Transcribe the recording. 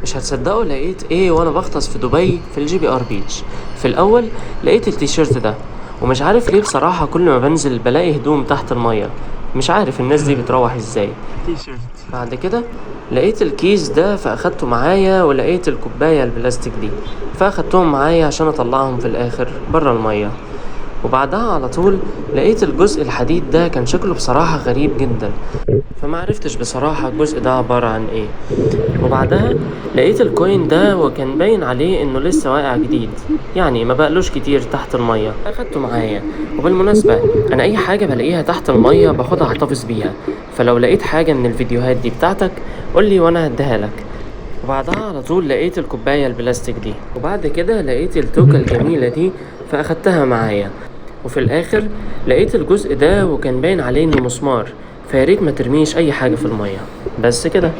مش هتصدقوا لقيت ايه وانا بغطس في دبي في ال JBR beach. في الاول لقيت التيشيرت ده، ومش عارف ليه بصراحة كل ما بنزل بلاقي هدوم تحت المية، مش عارف الناس دي بتروح ازاي. تيشيرت. بعد كده لقيت الكيس ده فاخدته معايا، ولقيت الكوباية البلاستيك دي فاخدتهم معايا عشان اطلعهم في الاخر برا المية. وبعدها على طول لقيت الجزء الحديد ده، كان شكله بصراحة غريب جدا، فما عرفتش بصراحة الجزء ده عبارة عن ايه. وبعدها لقيت ال coin ده، وكان باين عليه انه لسه واقع جديد، يعني ما بقلوش كتير تحت المية، اخدته معايا. وبالمناسبة انا اي حاجة بلاقيها تحت المية باخدها احتفظ بيها، فلو لقيت حاجة من الفيديوهات دي بتاعتك قولي وانا هديها لك. وبعدها على طول لقيت الكوباية البلاستيك دي، وبعد كده لقيت التوكة الجميلة دي فأخدتها معايا. وفي الآخر لقيت الجزء ده، وكان باين عليه إنه مسمار، فياريت ما ترميش أي حاجة في المية. بس كده.